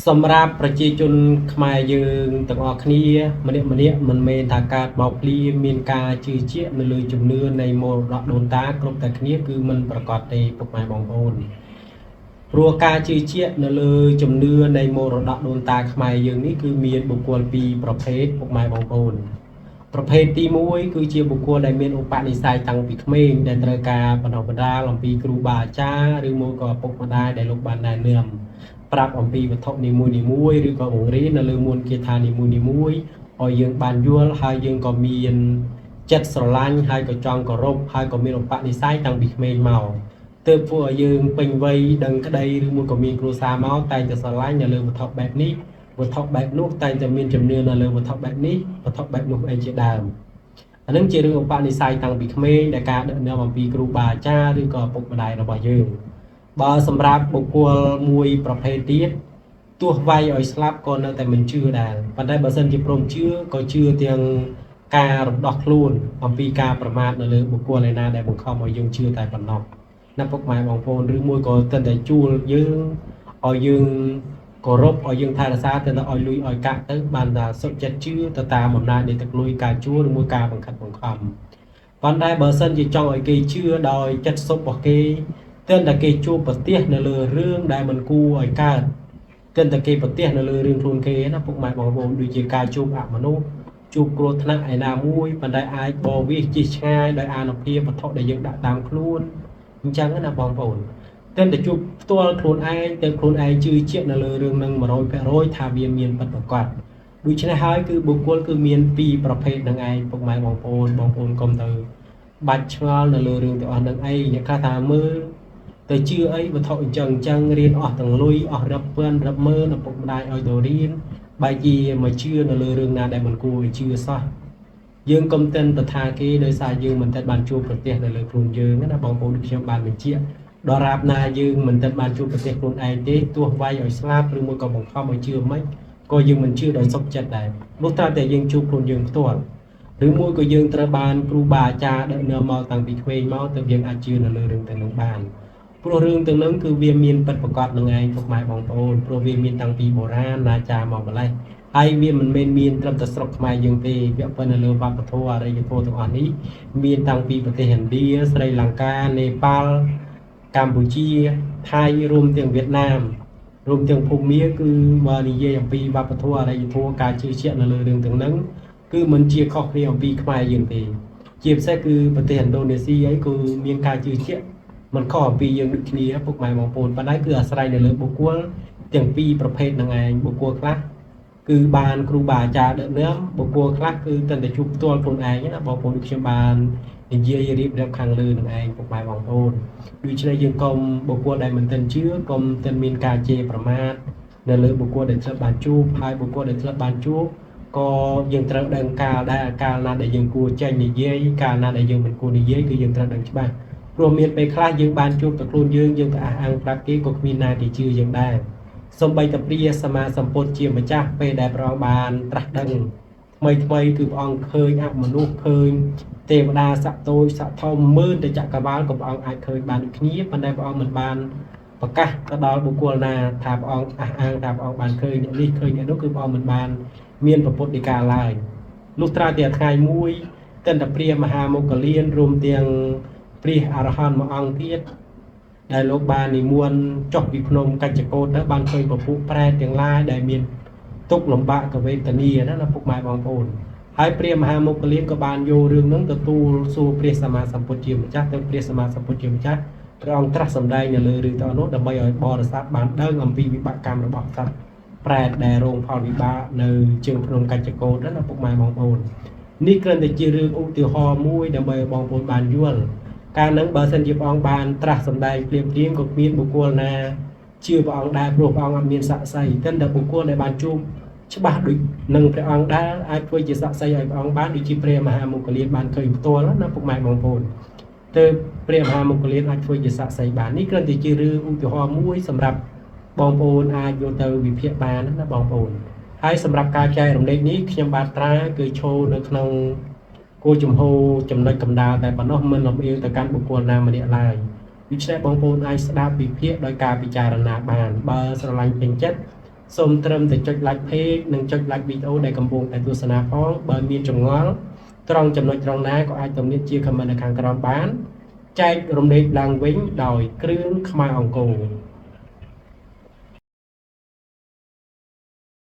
សម្រាប់ប្រជាជនខ្មែរយើងទាំងអស់គ្នាម្នាក់ម្នាក់មិនមែនថាកើតមកភ្លាមមានការជឿជាក់នៅលើជំនឿនៃមរតកដូនតាគ្រប់តែគ្នាគឺមិនប្រកាសទេពុកម៉ែបងប្អូនព្រោះការជឿជាក់នៅលើជំនឿនៃមរតកដូនតាខ្មែរយើងនេះគឺមានបុគ្គលពីរប្រភេទពុកម៉ែបងប្អូនប្រភេទទី1គឺជាបុគ្គលដែលមានឧបនិស្ស័យតាំងពីក្មេងដែលត្រូវការបណ្ដុះបណ្ដាលអំពីគ្រូបាអាចារ្យឬមួយក៏ឪពុកម្ដាយដែលលោកបានណែនាំប្រាប់អំពីវត្ថុនីមួយៗឬក៏បង្រៀននៅលើមន្តគាថានីមួយៗឲ្យយើងបានយល់ហើយយើងក៏មានចិត្តស្រឡាញ់ហើយក៏ចង់គោរពហើយក៏មានឧបនិស្ស័យតាំងពីក្មេងមកទើបធ្វើឲ្យយើងពេញវ័យដឹងក្តីឬមួយក៏មានគ្រួសារមកតែងតែស្រឡាញ់នៅលើវត្ថុបែបនេះវត្ថុបែបនោះតែងតែមានជំនឿនៅលើវត្ថុបែបនេះវត្ថុបែបនោះអីជាដើមអានឹងជារឿងឧបនិស្ស័យតាំងពីក្មេងដែលការដឹកនាំអំពីគ្រូបាអាចារ្យឬក៏ឪពុកម្ដាយរបស់យើងបើសម្រាប់បុគ្គលមួយប្រភេទទៀតទោះវាយឲ្យស្លាប់ក៏នៅតែមិនជឿដែរប៉ុន្តែបើសិនជាព្រមជឿក៏ជឿទាំងការរំដោះខ្លួនអំពីការប្រមាថនៅលើបុគ្គលឯណាដែលបង្ខំឲ្យយើងជឿតែប៉ុណ្ណោះណាពុកម៉ែបងប្អូនឬមួយក៏ទិន្តែជួលយើងឲ្យយើងគោរពឲ្យយើងថែរក្សាទៅឲ្យលុយឲ្យកាក់ទៅបានតែសុខចិត្តជឿទៅតាមអំណាចនៃទឹកលុយការជួលឬមួយការបង្ខិតបង្ខំប៉ុន្តែបើសិនជាចង់ឲ្យគេជឿដោយចិត្តសុខរបស់គេទើបតែគេជួបប្រទះនៅលើរឿងដែលមិនគួរឲ្យកើតទើបតែគេប្រទះនៅលើរឿងខ្លួនគេណាពុកម៉ែបងប្អូនដូចជាការជួបអមនុស្សជួបគ្រោះថ្នាក់ឯណាមួយប៉ុន្តែអាចបវិសជិះឆ្ងាយដោយអានុភាពវត្ថុដែលយើងដាក់តាមខ្លួនអញ្ចឹងណាបងប្អូនទើបតែជួបផ្ទាល់ខ្លួនឯងទើបខ្លួនឯងជឿជាក់នៅលើរឿងនឹង100%ថាវាមានពិតប្រាកដដូច្នេះហើយគឺបុគ្គលគឺមានពីរប្រភេទនឹងឯងពុកម៉ែបងប្អូនបងប្អូនកុំទៅបាច់ឆ្ងល់នៅលើរឿងទាំងអស់នឹងអីអ្នកខ្លះថាមើលទៅជឿអីវត្ថុអញ្ចឹងអញ្ចឹងរៀនអស់ទាំងលុយអស់រាប់ពាន់រាប់ម៉ឺនឪពុកម្ដាយឲ្យទៅរៀនបែរជាមកជឿនៅលើរឿងណាដែលមិនគួរឲ្យជឿសោះយើងកុំតិនទៅថាគេដោយសារយើងមិនទាន់បានជួបប្រទះនៅលើខ្លួនយើងណាបងប្អូនខ្ញុំបានបញ្ជាក់ដល់រាបណាយើងមិនទាន់បានជួបប្រទះខ្លួនឯងទេទោះវាយឲ្យស្លាប់ឬមួយក៏បង្ខំឲ្យជឿមិនក៏យើងមិនជឿដោយសុខចិត្តដែរលុះត្រាតែយើងជួបខ្លួនយើងផ្ទាល់ឬមួយក៏យើងត្រូវបានគ្រូបាអាចារ្យដឹកនាំមកតាំងពីក្មេងមកទើបយើងអាចជឿនៅលើរឿងទាំងនោះបានព្រោះរឿងទាំងនោះគឺវាមានពិតប្រាកដនឹងឯងពុកម៉ែបងប្អូនព្រោះវាមានតាំងពីបុរាណអាចារ្យមកម្លេះហើយវាមិនមែនមានត្រឹមតែស្រុកខ្មែរយើងទេវាប៉ុន្តែលើវប្បធម៌អរិយធម៌ទាំងអស់នេះមានតាំងពីប្រទេសឥណ្ឌាស្រីលង្កានេប៉ាល់កម្ពុជាថៃរួមទាំងវៀតណាមរួមទាំងភូមាគឺបើនិយាយអំពីវប្បធម៌អរិយធម៌ការជឿជាក់នៅលើរឿងទាំងហ្នឹងគឺមិនជាខុសគ្នាអំពីខ្មែរយើងទេជាពិសេសគឺប្រទេសឥណ្ឌូនេស៊ីអីគឺមានការជឿជាក់មិនខុសអំពីយើងដូចគ្នាពុកម៉ែបងប្អូនប៉ុន្តែគឺអាស្រ័យនៅលើបុគ្គលទាំងពីរប្រភេទហ្នឹងឯងបុគ្គលខ្លះគឺបានគ្រូបាអាចារ្យដឹកនាំបុគ្គលខ្លះគឺតើតែជួបផ្ទាល់ខ្លួនឯងណាបងប្អូនដូចខ្ញុំបាននិយាយរៀបរាប់ខាងលើនឹងឯងពុកម៉ែបងប្អូនដូច្នេះយើងកុំបុគ្គលដែលមិនទាន់ជឿកុំទាន់មានការជេរប្រមាថនៅលើបុគ្គលដែលធ្លាប់បានជួបហើយបុគ្គលដែលធ្លាប់បានជួបក៏យើងត្រូវដឹងកាលដែរកាលណាដែលយើងគួរចេញនិយាយកាលណាដែលយើងមិនគួរនិយាយគឺយើងត្រូវដឹងច្បាស់ព្រោះមានពេលខ្លះយើងបានជួបតែខ្លួនយើងយើងទៅអះអាងប្រាប់គេក៏គ្មានណាគេជឿយើងដែរសូម្បីតែព្រះសម្មាសម្ពុទ្ធជាម្ចាស់ពេលដែលព្រះអង្គបានត្រាស់ដឹងថ្មីថ្មីគឺព្រះអង្គឃើញអមនុស្សឃើញទេវតាសក្តិតូចសក្តិធំម៉ឺនទៅចក្រវាលក៏ព្រះអង្គអាចឃើញបានដូចគ្នាប៉ុន្តែព្រះអង្គមិនបានប្រកាសទៅដល់បុគ្គលណាថាព្រះអង្គអះអាងថាព្រះអង្គបានឃើញអ្នកនេះឃើញអ្នកនោះគឺព្រះអង្គមិនបានមានពុទ្ធដីកាឡើយលុះត្រាតែថ្ងៃមួយទិន្ទព្រះមហាមោគលានរួមទាំងព្រះអរហន្តមួយអង្គទៀតដែលលោកបាននិមន្តចុះពីភ្នំកច្ចកោតទៅបានឃើញពពុះប្រែតទាំងឡាយដែលមានទុក្ខលំបាកកវេទនាណាណាពុកម៉ែបងប្អូនហើយព្រះមហាមោគលានក៏បានយករឿងហ្នឹងទៅទូលសួរព្រះសម្មាសម្ពុទ្ធជាម្ចាស់ទៅព្រះសម្មាសម្ពុទ្ធជាម្ចាស់ព្រះអង្គត្រាស់សម្ដែងនៅលើរឿងទាំងនោះដើម្បីឲ្យបរិស័ទបានដឹងអំពីវិបាកកម្មរបស់សត្វប្រែតដែលរងផលវិបាកនៅជើងភ្នំកច្ចកោតណាពុកម៉ែបងប្អូននេះគ្រាន់តែជារឿងឧទាហរណ៍មួយដើម្បីឲ្យបងប្អូនបានយល់កាលហ្នឹងបើសិនជាព្រះអង្គបានត្រាស់សម្ដែងភ្លាមភ្លាមក៏គ្មានបុគ្គលណាជឿព្រះអង្គដែរព្រោះព្រះអង្គអត់មានស័ក្តិសិទ្ធិតែបុគ្គលដែលបានជួបច្បាស់ដូចនឹងព្រះអង្គដែរអាចធ្វើជាស័ក្តិសិទ្ធិឲ្យព្រះអង្គបានដូចជាព្រះមហាមោគលានបានឃើញផ្ទាល់ណាពុកម៉ែបងប្អូនទើបព្រះមហាមោគលានអាចធ្វើជាស័ក្តិសិទ្ធិបាននេះគ្រាន់តែជារឿងឧទាហរណ៍មួយសម្រាប់បងប្អូនអាចយកទៅវិភាគបានណាបងប្អូនហើយសម្រាប់ការចែករំលែកនេះខ្ញុំបាទត្រាគឺឈរនៅក្នុងគោលជំហរចំណុចកណ្ដាលតែប៉ុណ្ណោះមិនលំអៀងទៅកាន់បុគ្គលណាម្នាក់ឡើយដូច្នេះបងប្អូនអាចស្ដាប់វិភាគដោយការពិចារណាបានបើស្រឡាញ់ពេញចិត្ត សូមត្រឹមតែចុច like page និងចុច like វីដេអូដែលកំពុងតែទស្សនាផងបើមានចម្ងល់ត្រង់ចំណុចត្រង់ណាក៏អាចទំនាក់ជា comment នៅខាងក្រោមបានចែករំលែកឡើងវិញដោយគ្រឿងខ្មែរអង្គរ។